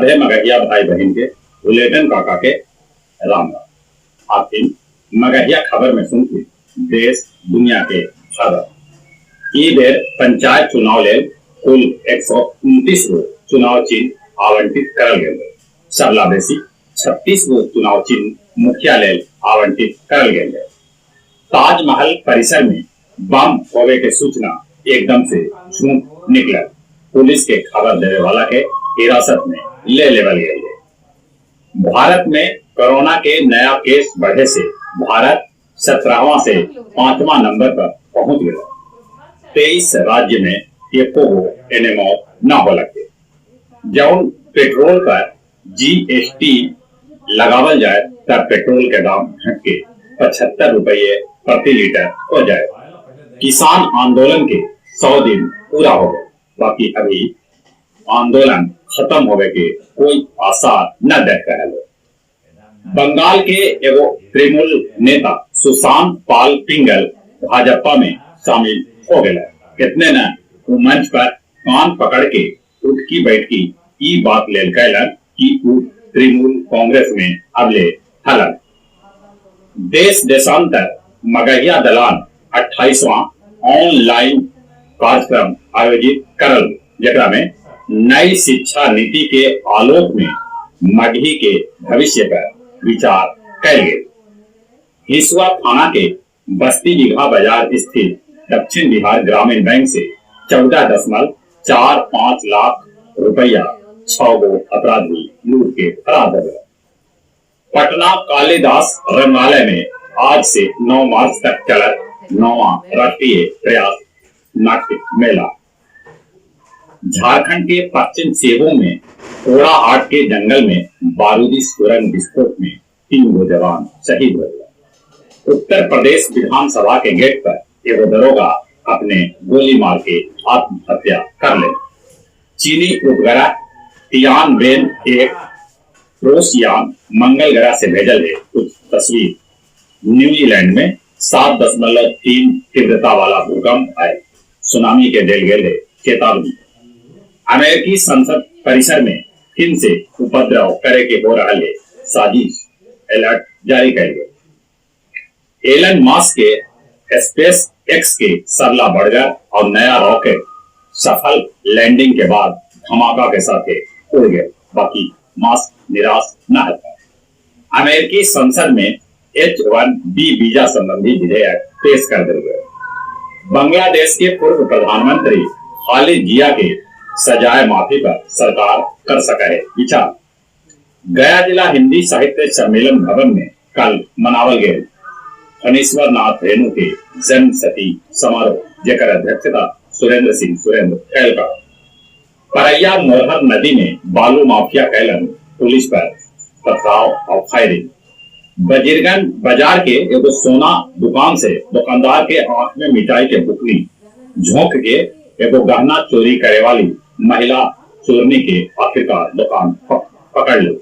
सभे मगहिया भाई बहिन के हुलेटन काका के राम राम। आखिर मगहिया खबर में सुनती देश दुनिया के खबर। ई बेर पंचायत चुनाव लेल कुल 129 गो चुनाव चिन्ह आवंटित करल गेल। सबला बेसी 36 गो चुनाव चिन्ह मुखिया लेल आवंटित करल गेल। ताजमहल परिसर में बम होवे के सूचना एकदम से झूठ निकलल। पुलिस के खबर देवे वाला के हिरासत में ले लेवल गया। भारत में कोरोना के नया केस बढ़े से भारत 17वां से 5वां नंबर पर पहुंच गया। 23 राज्य में एको गो एने मौत न हो लगे। जौन पेट्रोल पर जीएसटी लगावल जाए तब पेट्रोल के दाम घट के 75 रुपये प्रति लीटर हो जाए। किसान आंदोलन के 100 दिन पूरा हो गए, बाकी अभी आंदोलन खत्म होवे के कोई आसार न देख रहा है। बंगाल के एगो तृणमूल नेता सुशांत पाल पिंगल भाजपा में शामिल हो गए। कितने न वो मंच पर कान पकड़ के उठकी बैठकी ई बात लेल कैलन कि उ तृणमूल कांग्रेस में अबले हलन। देश देशांतर मगहिया दलान 28वां ऑनलाइन कार्यक्रम आयोजित करल, जेकरा में नई शिक्षा नीति के आलोक में मगही के भविष्य पर विचार कैल गेल। हिसुआ थाना के बस्ती बिघा बाजार स्थित दक्षिण बिहार ग्रामीण बैंक से 14.45 लाख रुपया 6 गो अपराधी लूट के फरार हो गए। पटना कालिदास रंगालय में आज से 9 मार्च तक चलत 9वां राष्ट्रीय प्रयास नाट्य मेला। झारखंड के पश्चिम सिंहभूम में पोड़ाहाट के जंगल में बारूदी सुरंग विस्फोट में 3 गो जवान शहीद हो गए। उत्तर प्रदेश विधानसभा के गेट पर एगो दरोगा अपने गोली मार के आत्महत्या कर ले। चीनी उपग्रह तियानवेन 1 क्रोशियान मंगल ग्रह से भेजल है कुछ तस्वीर। न्यूजीलैंड में 7.3 तीव्रता वाला भूकंप आए, सुनामी के देल गेल है चेतावनी। अमेरिकी संसद परिसर में फिर से उपद्रव करे के हो रहा है साजिश, अलर्ट जारी कर गए। एलन मस्क के स्पेस एक्स के सरला बढ़ और नया रॉकेट सफल लैंडिंग के बाद धमाका के साथ उड़ गए, बाकी मस्क निराश न होता। अमेरिकी संसद में H-1B visa संबंधी विधेयक पेश कर दिया गया। बांग्लादेश के पूर्व प्रधानमंत्री खालिद जिया के सजाए माफी पर सरकार कर सके है विचार। गया जिला हिंदी साहित्य सम्मेलन भवन में कल मनावल गए फणीश्वर नाथ रेणु के जन्मशती समारोह, जेकर अध्यक्षता सुरेंद्र सिंह सुरेंद्र कैलका। परैया मोहर नदी में बालू माफिया कैलन पुलिस पर पथराव और फायरिंग। बजीरगंज बाजार के एगो सोना दुकान से दुकानदार के आंख में मिठाई के बुकनी झोंक के एगो गहना चोरी करे वाली महिला चोरनी के आखिरकार दुकान पकड़ ली।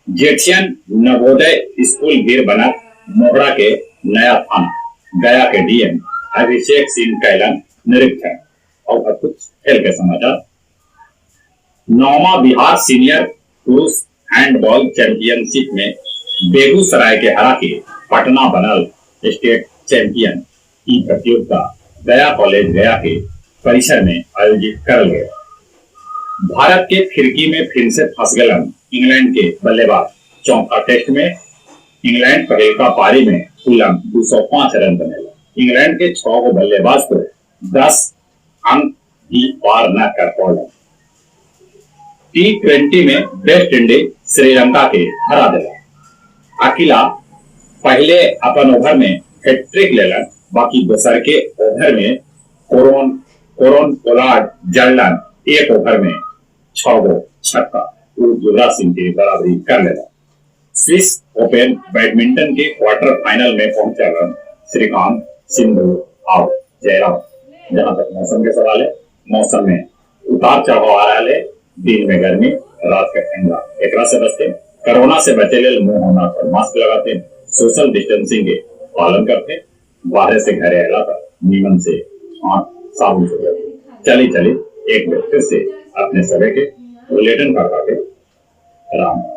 जेठियन नवोदय स्कूल भीड़ बना मोहड़ा के नया थाना, गया के डीएम अभिषेक सिंह कैलन निरीक्षण। और अब कुछ खेल के समाचार। 9वां बिहार सीनियर पुरुष हैंडबॉल चैंपियनशिप में बेगूसराय के हरा के पटना बनल स्टेट चैंपियन। की प्रतियोगिता गया कॉलेज गया के परिसर में आयोजित करल गया। भारत के फिरकी में फिर से फंस गलन इंग्लैंड के बल्लेबाज। चौथा टेस्ट में इंग्लैंड पहलका पारी में कुल 205 रन बनेला। इंग्लैंड के 6 गो बल्लेबाज को 10 अंक भी पार न कर पौलन। T20 में वेस्ट इंडीज श्रीलंका के हरा दिला। अकिला पहले अपन ओवर में हैट्रिक लेलन, बाकी दोसर के ओवर में कोरोन पोलार्ड जड़लन एक ओवर में 6 गो छक्का, वो युवराज सिंह के बराबरी कर लेला। स्विस ओपन बैडमिंटन के क्वार्टर फाइनल में पहुंचल श्रीकांत सिंधु और जयराम। जहां तक मौसम के सवाल है, मौसम में उतार चढ़ाव आ रहा है। दिन में गर्मी, रात के ठंडा, एकरा से बचते, कोरोना से बचे लेल मुंह होना पर मास्क लगाते, सोशल डिस्टेंसिंग के पालन करते, बाहर से घरे आला पर नीमन से हाथ साबुन से धोते। चली चली एक बार फिर से अपने सभी के बुलेटिन काका के राम।